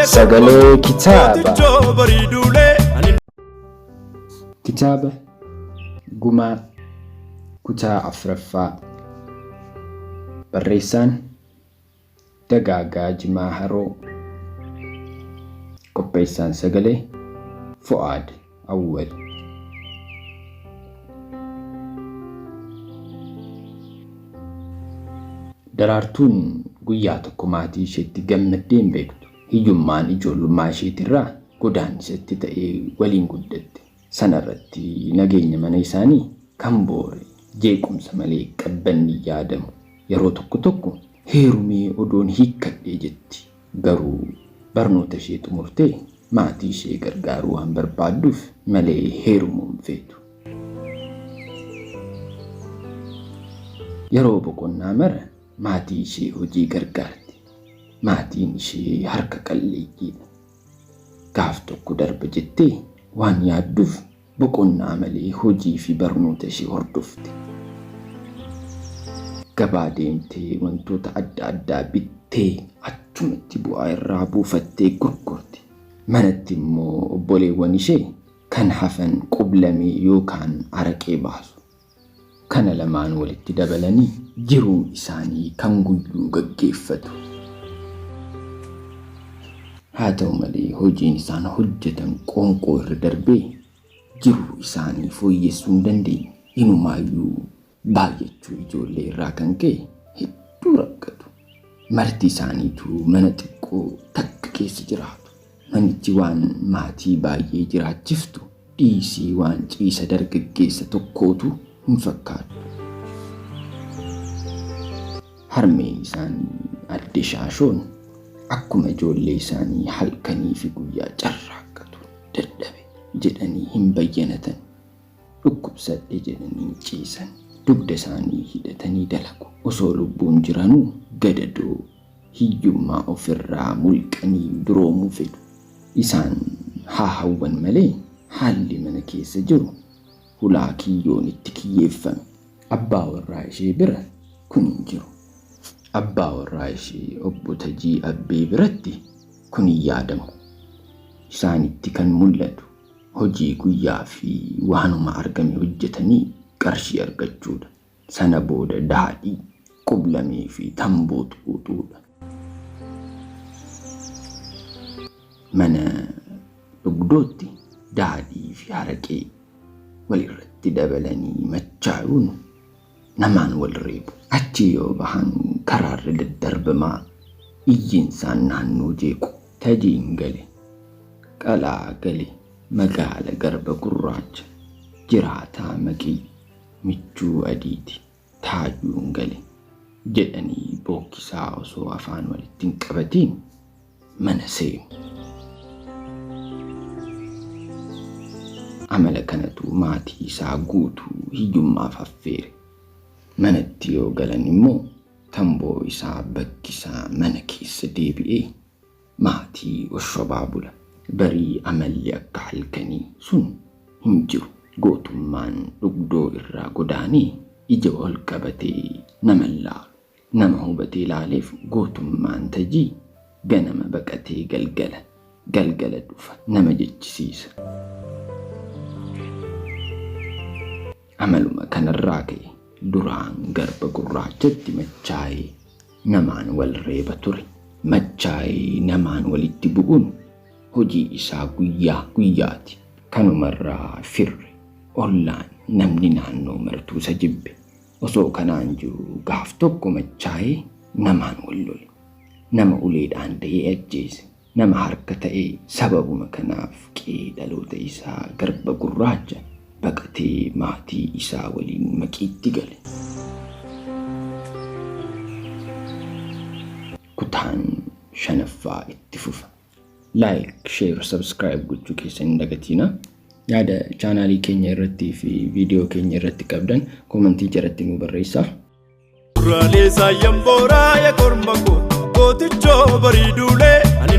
Sagalee kitaaba. Kitaaba Gumaa Kutaa 4ffaa Barreessaan Dagaagaa Jimaa Haroo Qopheessaan Sagalee Fu'aad Awwal. Daraartuun guyyaa tokko maatii isheetti gammaddee hin beektu. Hiyyummaan ijoollummaa isheetirraa godaannisa itti ta'ee waliin guddatte. Sanarratti nageenya mana isaanii kan boore jeequmsa malee qabbanni hin yaadamu. Yeroo tokko tokko heerumee odoon hiikkadhee jetti. Garuu barnoota ishee xumurtee maatii ishee gargaaruu waan barbaadduuf malee heerumuu hin feetu. Yeroo boqonnaa mara maatii ishee hojii gargaarti. Maatiin ishee harka qalleeyyiidha. Gaaf tokko darba jettee waan yaadduuf boqonnaa malee hojii fi barnoota ishee hordofte. Gabaa deemtee wantoota adda addaa bittee achumatti bu'aa irraa buufattee gurgurti. Manatti immoo obboleewwan ishee kan hafan qublamee yookaan araqee baasu. Kana lamaan walitti dabalanii jiruu isaanii kan guyyuu gaggeeffatu. Haa ta'u malee hojiin isaan hojjetan qoonqoo irra darbee jiruu isaanii fooyyessuu hin dandeenye. Inumaayyuu baay'achuu ijoollee irraa kan ka'e hedduu rakkatu. Marti isaaniituu mana xiqqoo takka keessa jiraatu. Manichi waan maatii baay'ee jiraachiftu dhiisii waan ciisa dargaggeessa tokkootu hin fakkaattu. Harmeen isaanii Adde Shaashoon akkuma ijoollee isaanii halkanii fi guyyaa carraaqqatu. Dadhabe jedhanii hin bayyanatan. Dhukkubsadhe jedhanii hin ciisan. Dugda isaanii hidhatanii dalagu. Osoo lubbuun jiranuu gadadoo hiyyummaa ofirraa mulqanii duroomuu fedhu. Isaan haa hawwan malee haalli mana keessa jiru hulaa kiyyoon itti kiyyeeffame. Abbaa warraa ishee bira kun hin jiru. Abbaa warraa ishee Obbo Tajii Abbee biratti kun hin yaadamu. Isaanitti kan mul'atu hojii guyyaa fi waanuma argame hojjetanii qarshii argachuudha. Sana booda daadhii, qublamee fi tamboo xuuxuudha. Mana dhugdootti daadhii fi haraqee walirratti dabalanii machaayuun namaan wal reebu. Achii yoo bahan karaarra daddarbamaa iyyiinsaan naannoo jeequ. Tajiin gale, qalaa gale, magaala garba gurraacha, jiraataa maqii, michuu adiiti, taajuun gale jedhanii bookkisaa osoo afaan walitti hin qabatiin mana seenu. Amala kanatu maatii isaa guutuu hiyyummaaf affeere. Manatti yoo galan immoo tamboo isaa bakkisaa mana keessa deebi'ee maatii oshobaa bula. Barii amalli akka halkanii sun hin jiru. Gootummaan dhugdoo irraa godaanee ija ol qabatee nama hin laalu. Nama hubatee laaleef gootummaan Tajii ganama baqatee galgala, galgala dhufa nama jechisiisa. Amaluma kanarraa ka'e duraan garba gurraachatti machaa'ee namaan wal reeba ture. Machaa'ee namaan walitti bu'uun hojii isaa guyyaa guyyaati. Kanumarraa firri, ollaan, namni naannoo martuu isa jibbe. Osoo kanaan jiruu gaaf tokko machaa'ee namaan wal lole. Nama uleedhaan dha'ee ajjeese. Nama harka ta'e sababuma kanaaf qe'ee dhaloota isaa Garba Gurraacha baqatee maatii isaa waliin Maqiitti gale. Kutaan shanaffaa itti fufa. Like, share, subscribe gochuu keessan hin dagatiina. Yaada chaanaalii keenya irratti fi viidiyoo keenya irratti qabdan komentii jalatti nu barreessaa. Duraalee saayyaan booraa ya korma koo gootichoo barii duulee ani.